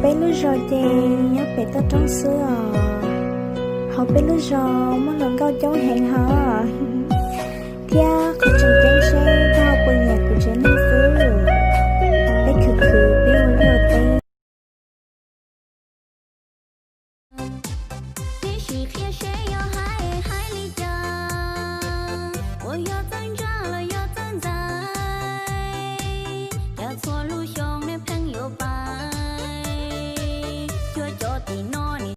Peb lub zos ces nyob pem toj roob xwb os. Hauv peb lub zos muaj hluas nkauj coob heev hos. Thiab qhov tseem ceeb seb koj ho puas nyiam kuv tsev neeg xwb. Peb khwv khwv peb ua liaj ua teb. Peb sim qhia seb yog hais hais li cas, uas yog txawj ntsa los yog txawj ntxais, cas txhua lub xyoo nej pheej yuav pais cuag cov tim no ni.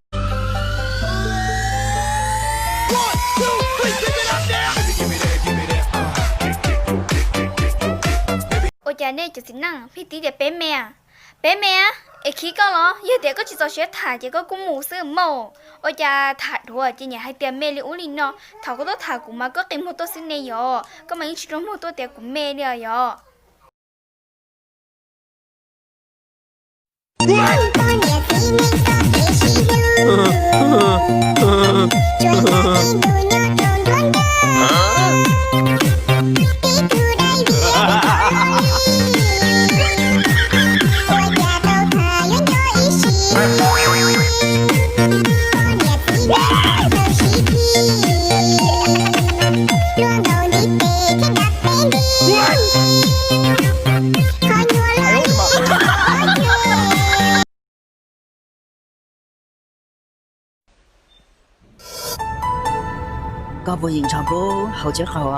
Ua cas nej cov txiv neej pheej tib tias peb me a? Peb me a, es khib koj los? Yog tias koj tsis txaus siab tham ces koj kuj mus xwb mog. Ua cas tham dhuav ces niam hais tias me li ub li no, thaum koj tuaj tham kuv mas koj qi muag tuaj xwb ne yom, koj mas yeej tsis rua muag tuaj tias kuv me li os yom. Koj puas yeem ntshaw pub haus tsheb qaug?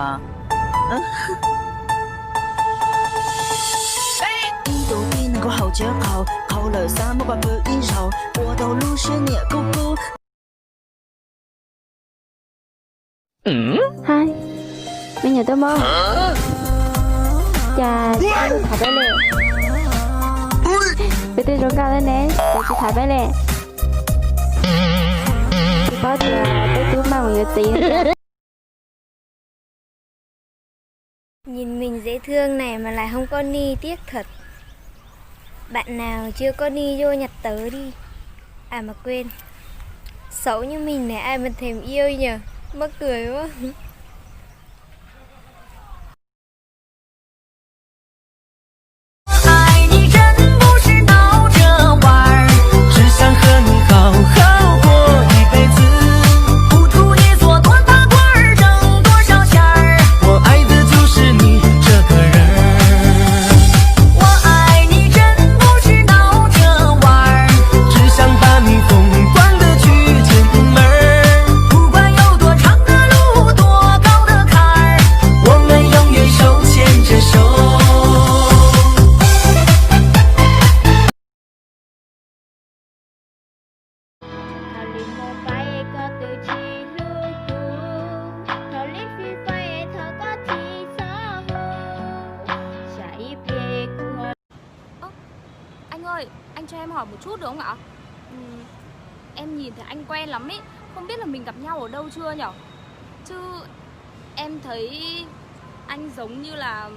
Ib tug tib neeg kub haus tsheb qaug, qaug lawm xav muab koj pw ib zaug, ua tau lub siab nyiam kub kub. Hais, me nyuam tub mog, cas tsis tham peb li? Peb twb zoo nkauj thiab ne, cas tsis tham peb li? Tsis paub tias peb twb maj mus yuav txiv. Nhìn mình dễ thương này mà lại không có ni, tiếc thật. Bạn nào chưa có ni vô nhặt tớ đi. À mà quên. Xấu như mình này ai mà thèm yêu nhỉ? Mắc cười quá. Thaum li mus faib koj twb tsis hlub kuv, thaum li fwj faib thov koj tsis txhob hu, tsam ib pliag kuv ho Ơ, anh ơi, anh cho em hỏi một chút được không ạ? Ừm, em nhìn thấy anh quen lắm ý, không biết là mình gặp nhau ở đâu chưa nhở? Chứ em thấy anh giống như là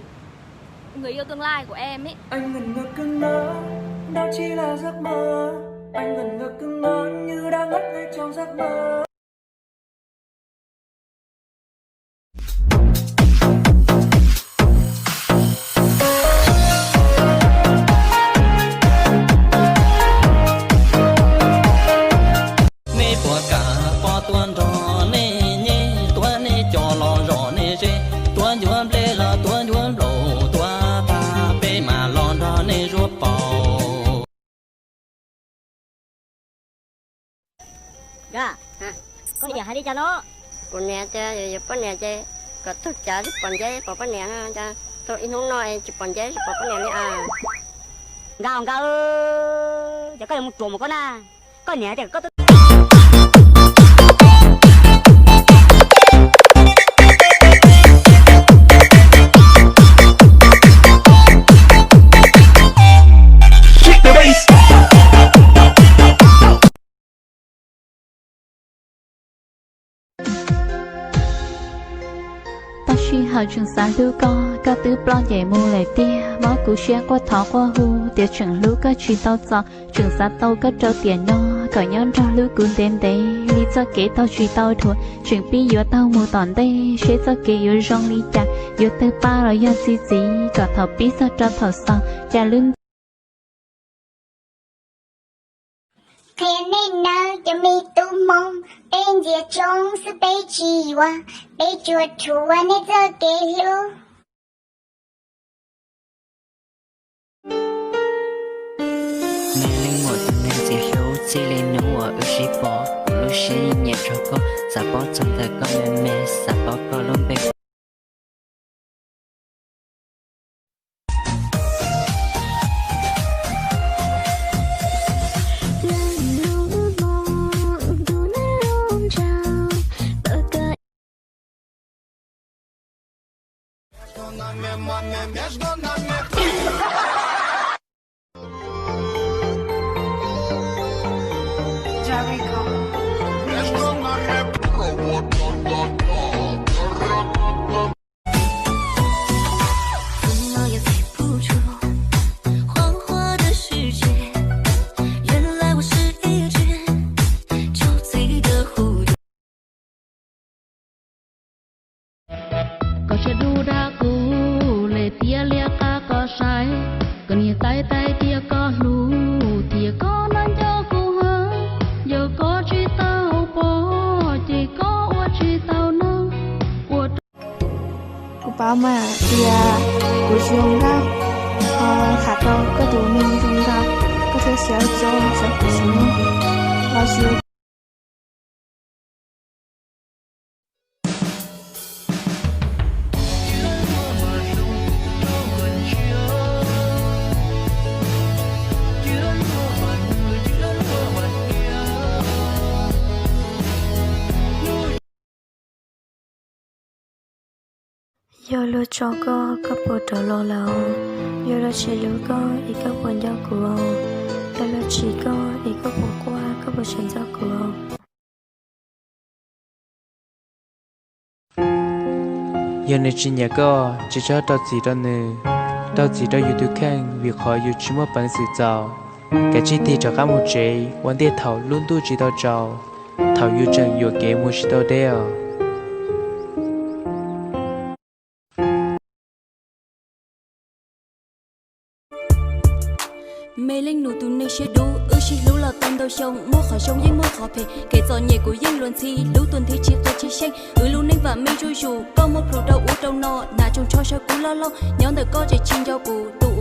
người yêu tương lai của em ấy. Anh ngẩn ngơ cứ ngỡ đó chỉ là giấc mơ. Anh ngẩn ngơ cứ ngỡ như đang ngất ngây trong giấc mơ. Nej puas kam poj tuaj nrog nej nyeb, tuav nej cov los zom nej zej, tuav ncuav nplej los tuav ncuav nplaum, tuav tag peb mam los nrog nej zuab paum. Nkauj, koj niam hais li cas no? Kuv niam tias yuav poj niam ces kom taug cav tsis pom nceb pom poj niam no, tau ib hnub no es tsis pom nceb tsis pom poj niam li as. Nkauj, nkauj, ces koj yuav mus ruam mus koj na. Koj niam tias koj Tag sij hawm tseem xav hlub koj, koj twb ploj ncees mus lawm tiag. Mob kuv siab quaj thov quaj hu, tias tseem hlub koj tsis tau txaus. Tseem xav tau koj rau tiam no, kom nyob nrog hlub kuv ntev ntev li txoj kev taug tsis tau dhuav. Tseem pib yuav taug mus tom ntej, seb txoj kev yuav zoo li cas. Yuav tawg paj los yog txi txiv, kom thaum pib txog rau thaum xaus, cas lub ntiaj Qhia nej nawb cov me tub Hmoob, peb ntxias tsoob xwb peb tsis yuav, peb tsuas rhuav nej txoj kev hlub. Me leej muam tus neeg txiv hlub, txij li hnub uas wb sib pom, kuv lub siab yeej nyiam rau koj, xav paub txog ntawm koj me me, xav paub koj lub npe. Koj tsis dub dab kuv, lem tiav liab qab koj saib, koj niam tais tais tias koj hlub, tias koj nab nco kuv heev, yog koj tsis tau pom ces koj ua tsis tau nug. Ua rau kuv paub mas tias kuv zoo nkauj, ho tham tau koj tus neeg zoo nkauj, koj thiaj xyaw tso xav kuv xwb los sis Yog luag tso koj, koj puas rov los lawm? Yog luag tsis hlub koj es koj puas nco kuv? Yog luag tsim koj es koj puas quaj, koj puas tseem ntxov kuv? Yog nws tsis nyiam koj, tsis txhob rau txim rau nws, rau txim rau yus tus kheej vim qhov yus tsis muaj peev xwm txaus. Kav tsij tig rov qab mus tsev ua ntej thaum lub ntuj tsis tau tsaus, thaum yus tseem yuam kev mus tsis tau deb os. Me leej nus tus neeg siab dub, wb sib hlub los tau ntau xyoo, muaj qhov zoo yeej muaj qhov phem, kev txom nyem kuv yeej luag ntxhi, hlub tuag nthi tsis qias tsis seej, wb lub neej vam meej zuj zus, koj muab plhus rau ub rau no, hnav tsoos tsho sawv kub loj loj, nyob ntawm koj tseem tsis nco kuv, tus